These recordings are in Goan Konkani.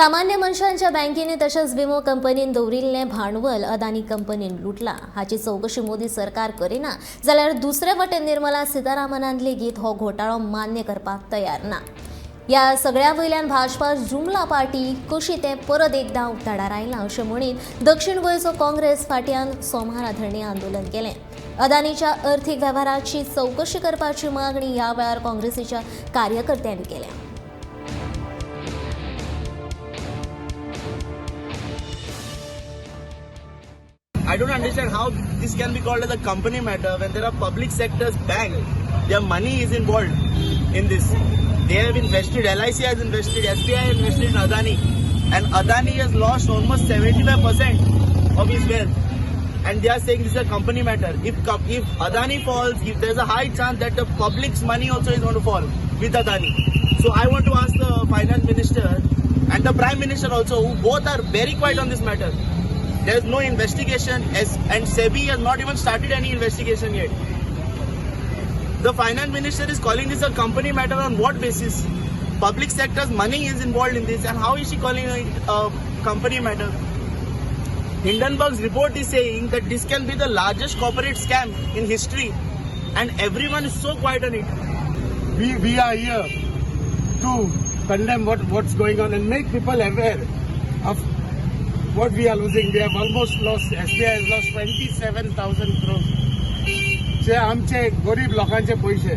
सामान्य मनशांच्या बँकेनी तशेंच विमो कंपनीन दवरिल्लें भांडवल अदानी कंपनीन लुटलां. हाची चवकशी मोदी सरकार करिना जाल्यार दुसरे वटेन निर्मला सीतारामनान लेगीत हो घोटाळो मान्य करपाक तयार ना. ह्या सगळ्या वयल्यान भाजपा जुमला पार्टी कशी तें परत एकदां उक्ताडार आयलां अशें म्हणीत दक्षिण गोंयचो काँग्रेस फांट्यान सोमारा धरणे आंदोलन केलें. अदानीच्या अर्थीक वेव्हाराची चवकशी करपाची मागणी ह्या वेळार काँग्रेसीच्या कार्यकर्त्यांनी केल्या. I don't understand how this can be called as a company matter when there are public sectors bank. Their money is involved in this. They have invested, LIC has invested, SBI invested in Adani. And Adani has lost almost 75% of his wealth. And they are saying this is a company matter. If Adani falls, if there's a high chance that the public's money also is going to fall with Adani. So I want to ask the finance minister and the prime minister also, who both are very quiet on this matter. There is no investigation, and SEBI has not even started any investigation yet. The finance minister is calling this a company matter on what basis? Public sector's money is involved in this, and how is she calling it a company matter? Hindenburg's report is saying that this can be the largest corporate scam in history, and everyone is so quiet on it. We are here to condemn what's going on and make people aware of what we are losing. We have almost lost, SBI has lost 27,000 crores. जे आमचे गरीब लोकांचे पयशे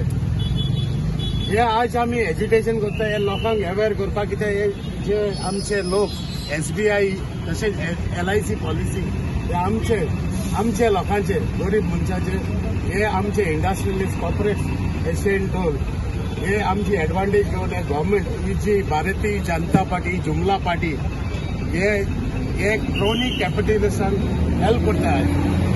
हे आज आमी एजिटेशन करता, हे लोकांक अवेर करपाक, कित्याक हे जे आमचे लोक एसबीआय तशेंच एलआयसी पॉलिसी हे आमचे आमचे लोकांचे गरीब मनशाचे हे आमचे इंडस्ट्रियलिस्ट कॉर्पोरेट एशियन टोल हे आमची एडवांटेज घेवन हे गव्हर्मेंट ही जी भारतीय जनता पार्टी जुमला पार्टी हे हे क्रोनी कॅपिटलिस्टांक हेल्प करता.